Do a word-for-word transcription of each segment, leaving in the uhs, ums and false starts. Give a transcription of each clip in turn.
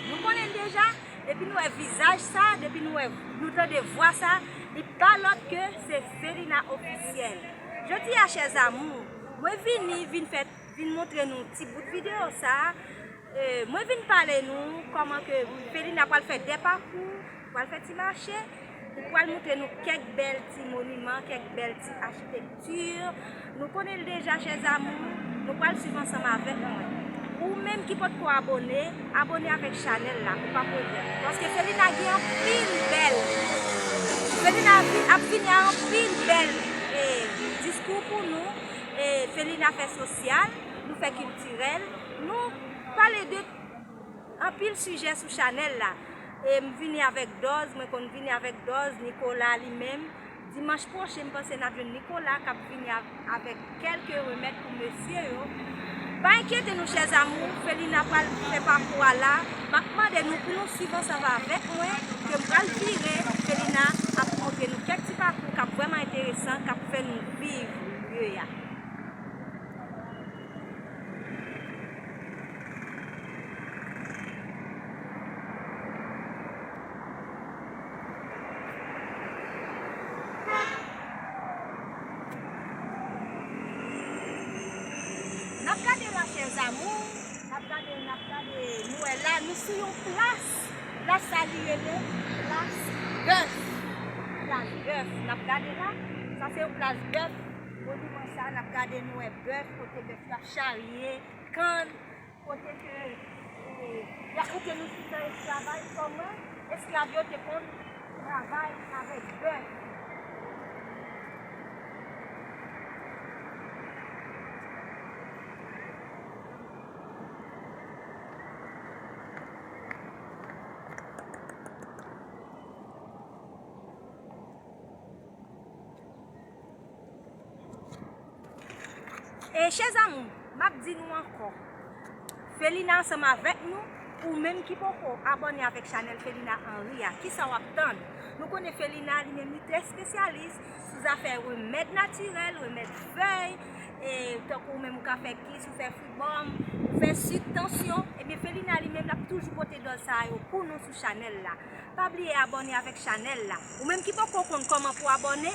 Nou konnen l deja, depi nou wè vizaj sa, depi nou wè, nou tande vwa sa, li pa lòt ke se Felina Ofisyèl. Jodi a, chè zamou, mwen vini, vin fè, vin montre nou ti bout videyo sa. E, mwen vin pale nou kòman ke Felina pral fè de pakou, pral fè ti mache, pou pral montre nou kèk bèl ti moniman, kèk bèl ti achitekti. Nou konnen l deja, chè zamou, nou pral swiv ansanm avèk mwen. Ou menm ki potko abòne, abòne avèk chanèl la, ou p ap regrèt. Paske Felina gen anpil bèl, Felina vi-, ap vini a anpil bèl, e, diskou pou nou. E, Felina fè sosyal, nou fè kiltirèl, nou pale de anpil sijè sou chanèl la. E m vini avèk Dòz, mwen konn vini avèk Dòz, Nikola li menm. Dimanch pwochen, m panse n ap jwenn Nikola k ap vini av-, avèk kèlke remèd pou mesye yo. Pa enkyete nou, chè zamou, Felina pral fè pakou a la. M ap mande nou pou nou swiv ansanm avèk mwen, ke m pral vire, Felina ap montre nou kèk ti pakou k ap vrèman enteresan, k ap fè nou viv lye a. N ap gade la, chè zamou, n ap gade, n ap gade, nou wè la, nou sou yon plas, plas sa li rele plas bèf, plas bèf, n ap gade la, sa se yon plas bèf. Moniman sa, n ap gade, nou wè bèf, kote bèf yo ap charye kann, kote ke, e, y ap montre nou sou tan esklavaj, kòman esklav yo te konn travay avèk bèf. E chè zamou, m ap di nou ankò, Felina ansanm avèk nou, ou menm ki poko abòne avèk chanèl Felina Henry a, kisa w ap tann? Nou konnen Felina li menm li trè espesyalis sou zafè remèd natirèl, remèd fèy, e tankou ou menm ou ka fè kis, ou fè fribòm, ou fè sik, tansyon, ebyen Felina li menm l ap toujou pote dòz sa yo pou nou sou chanèl la. Pa bliye abòne avèk chanèl la. Ou menm ki poko konn kòman pou abòne,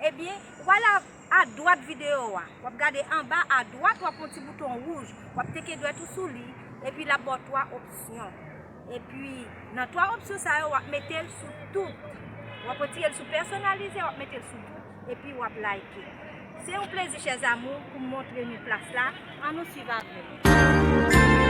ebyen, w al a, adwat videyo a. W ap gade anba adwat, w ap wè yon ti bouton wouj. W ap teke dwèt ou sou li, epi l ap ba w twa opsyon. Epi, nan twa opsyon sa yo, w ap mete l sou tout. W ap retire l sou pèsonalize, w ap mete l sou tout. Epi w ap like. Se yon plezi, chè zamou, pou m montre nou plas la. Ann nou swiv avè m.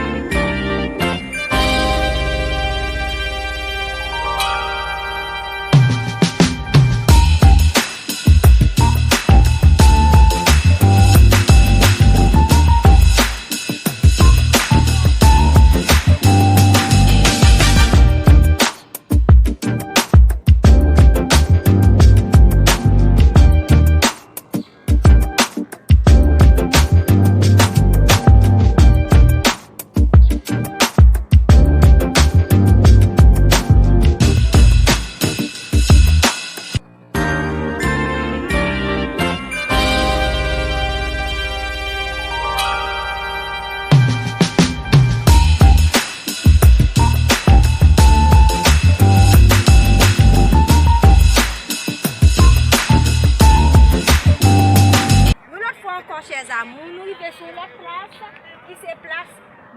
Yon lòt fwa ankò, chè zamou, nou rive sou yon lòt plas, ki se plas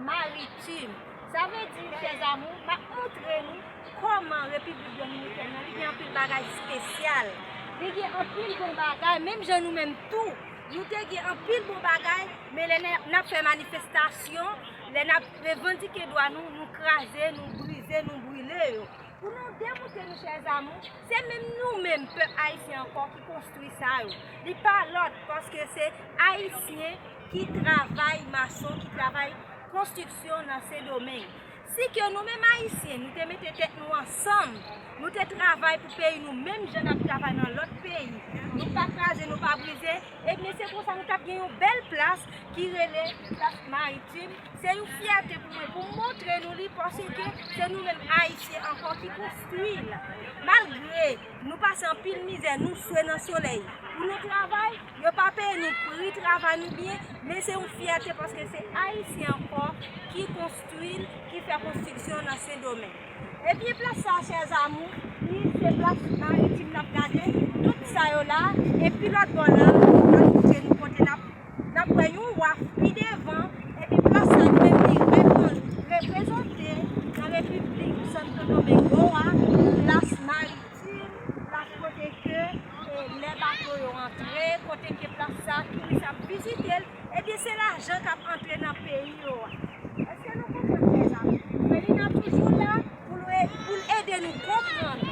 Maritim. Sa vle di, chè zamou, m ap montre nou kòman Repiblik Dominikèn nan, li gen anpil bagay espesyal. Li gen anpil bon bagay, menm jan nou menm tou, nou te gen anpil bon bagay, men lè n ap, n ap fè manifestasyon, lè n ap revandike dwa nou, nou kraze, nou brize, nou brile yo. Pou nou demoute nou, chè zamou, se menm nou menm, pèp ayisyen ankò ki konstwi sa yo. Li pa lòt, paske se Ayisyen ki travay mason, ki travay konstriksyon nan Sendomeng. Si ke nou menm Ayisyen, nou te mete tèt nou ansanm, nou te travay pou peyi nou, menm jan n ap travay nan lòt peyi, nou pa kraze, nou pa brize, ebyen se konsa nou t ap gen yon bèl plas ki rele plas Maritim. Se yon fyète pou mwen, pou m montre nou li, paske se nou menm Ayisyen ankò ki konstwi l. Malgre nou pase anpil mizè, nou swe nan solèy, pou nou travay, yo pa peye nou pri travay nou byen, men se yon fyète paske se Ayisyen ankò ki konstwi l, ki fè konstriksyon Sendomeng. Ebyen, plas sa, chè zamou, li se plas maritim n ap gade, tout sa yo la, epi lòt bò la, nou pral montre nou kote n ap, n ap wè yon waf pi devan, epi plas sa li menm li reprezante nan Repiblik Santo Domingo a, plas maritim, plas kote ke, e, lè bato yo antre, kote ke plas sa, touris ap vizite l, ebyen, se lajan k ap antre nan peyi yo a. Èske nou konprann, chè zamou? Felina toujou la pou l e-, pou l ede nou konprann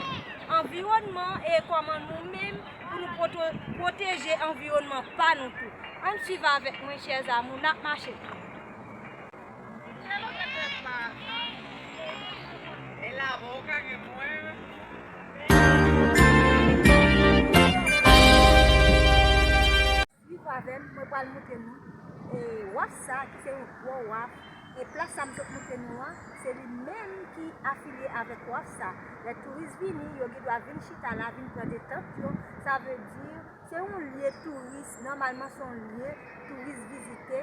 anviwònman e kòman nou menm pou nou pwoto-, pwoteje anviwònman pa nou tou. Ann swiv avèk mwen, chè zamou, n ap mache. Swiv avè m, mwen pral montre nou, e, waf sa, ki se yon gwo waf. E plas sa m sot montre nou an, se li menm ki afilye avèk waf sa. Lè touris vini, yo gen dwa vin chita la, vin pran detant yo. Sa vle di, se yon lye touris, nòmalman se yon lye touris vizite,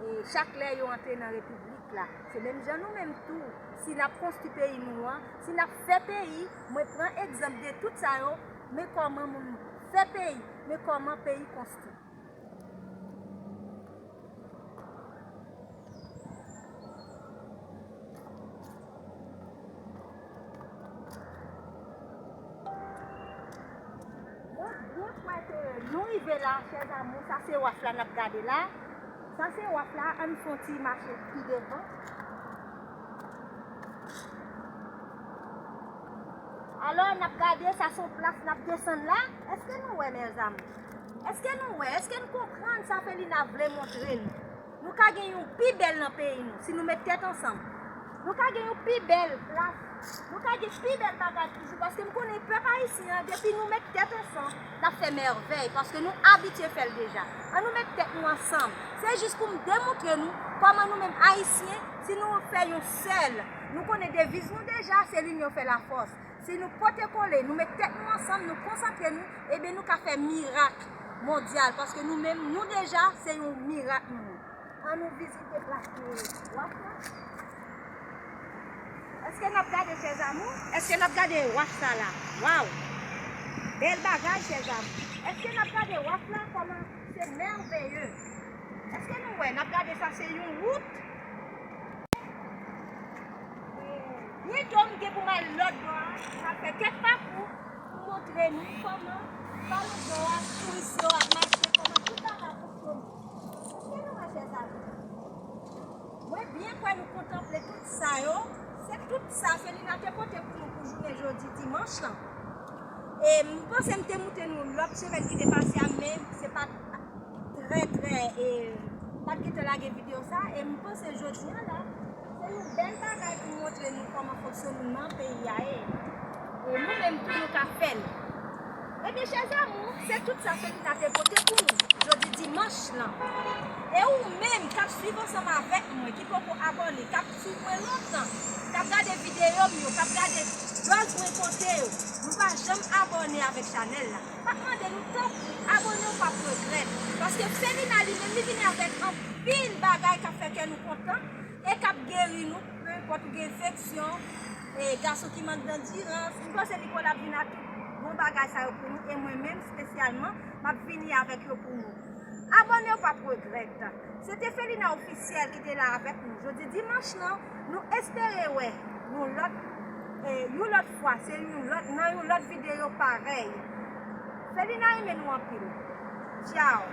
e chak lè yo antre nan repiblik la. Se menm jan nou menm tou, si n ap konstwi peyi nou an, si n ap fè peyi, mwen pran egzanp de tout sa yo, men kòman moun fè peyi, men kòman peyi konstwi. Mwen byen kwè ke nou rive la, chè zamou, sa se waf la n ap gade la. Sa se waf la, ann fè yon ti mache pi devan. Alò, n ap gade, sa se yon plas n ap desann la. Èske nou wè, mèzami? Èske nou wè? Èske n konprann sa Felina vle montre nou? Nou ka gen yon pi bèl nan peyi nou, si nou met tèt ansanm. Nou ka gen yon pi bèl plas, nou ka gen pi bèl bagay toujou, paske m konnen pèp ayisyen an, depi nou met tèt ansanm, n ap fè mèvèy, paske nou abitye fè l deja. Ann nou met tèt nou ansanm. Se jis pou m demontre nou kòman nou menm ayisyen, si nou fè yon sèl, nou konnen deviz nou deja, se l'union fait la force. Si nou pote kole, nou met tèt nou ansanm, nou konsantre nou, ebyen nou ka fè mirak mondyal, paske nou menm, nou deja, se yon mirak nou ye. Ann nou vizite plas waf la. Èske n ap gade, chè zamou? Èske n ap gade waf sa la? Waw! Bèl bagay, chè zamou. Èske n ap gade waf la? Kòman se mèveye. Èske nou wè? N ap gade sa, se yon wout. Byento, m gen pou m al lòt bò a, m ap fè kèk pakou pou montre nou kòman pa lòt bò a, touris yo ap mache, kòman tout bagay fonksyone. Èske nou wè, chè zamou? Mwen byen kwè nou kontanple tout sa yo. Se tout sa Felina te pote pou nou pou jounen jodi dimanch lan. E m panse m te montre nou lòt semèn ki te pase a, men se pa t trè, trè, e, pa t gentan lage videyo sa, e m panse jodi a la, se yon bèl bagay pou montre nou kòman fonksyonman peyi a ye. E nou menm tou nou ka fè l. Ebyen, chè zamou, se tout sa Felina te pote pou nou jodi dimanch lan. E ou menm k ap swiv ansanm avèk mwen, ki poko abòne, k ap swiv mwen lontan, k ap gade videyo m yo, k ap gade vlòg mwen pote yo, nou pa janm abòne avèk chanèl la. M ap mande nou tanpri, abòne, w p ap regrèt. Paske Felina li menm, li vini avèk anpil bagay k ap fè kè nou kontan e k ap geri nou, pe enpòt ou gen enfeksyon, e gason ki mank dandirans. M panse Nicolas ap vin ak tout bon bagay sa yo pou nou, e mwen menm espesyalman, m ap vini avèk yo pou nou. Abòne, w p ap regrèt. Se te Felina Ofisyèl ki te la avèk nou jodi dimanch lan. Nou espere wè yon lòt, e, yon lòt fwa, se yon lòt, nan yon lòt videyo parèy. Felina renmen nou anpil. Tchaw!